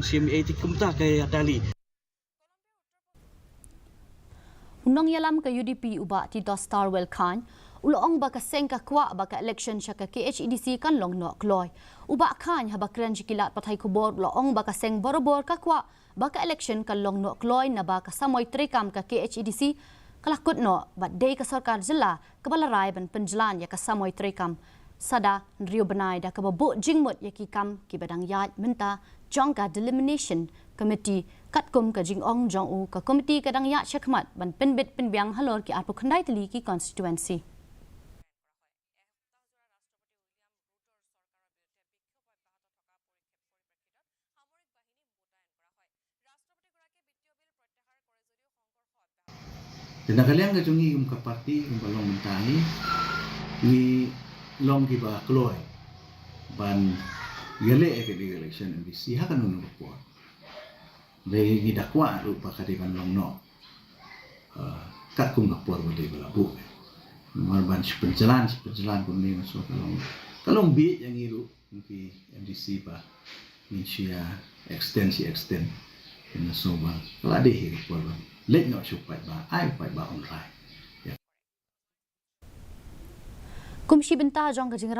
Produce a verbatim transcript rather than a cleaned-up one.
Sim ei ti kumta ka ya tali. U nongïalam ka U D P u Bah Tito Starwell Chyne u la ong ba ka seng ka kwah ba ka election sha ka K H A D C kan long noh kloi. U Bah Chyne haba kren sha ki lad pathai khubor u la ong ba ka seng barabor ka kwah ba ka election kan long noh kloi naba ka samoi treikam ka K H A D C ka la kut noh bad dei ka sorkar jylla kaba la rai ban pynjlan ïa ka samoi treikam. Sa da hynriew bnai da kaba buh jingmut ïa ki kam kiba dang ïaid mynta jong ka Delimitation Committee, katkum ka jingong jong u ka komiti ka dang ïaid shakhmat ban pynbit pynbiang halor ki arphew khyndai tylli ki constituency. Te na ka liang ka jong ngi kum ka party kum ka long mynta ngi, ngi long kiba kloi ban ïaleh ïa ka election M D C ha kano kano ka por. Dei ngi da kwah ruh ba ka dei ban long noh, ah, katkum ka por ba dei ba la buh. Namar ban shu pynjlan shu pynjlan kumne nga sngew ka long, ka long bieit ïa ngi ruh. Ngi M D C ba ngin shu ïa extend shu extend. Nga sngew ba ka la dei hi ka por ba leit noh sha u paidbah, ai u paidbah un rai. Kum shi bynta jong ka jing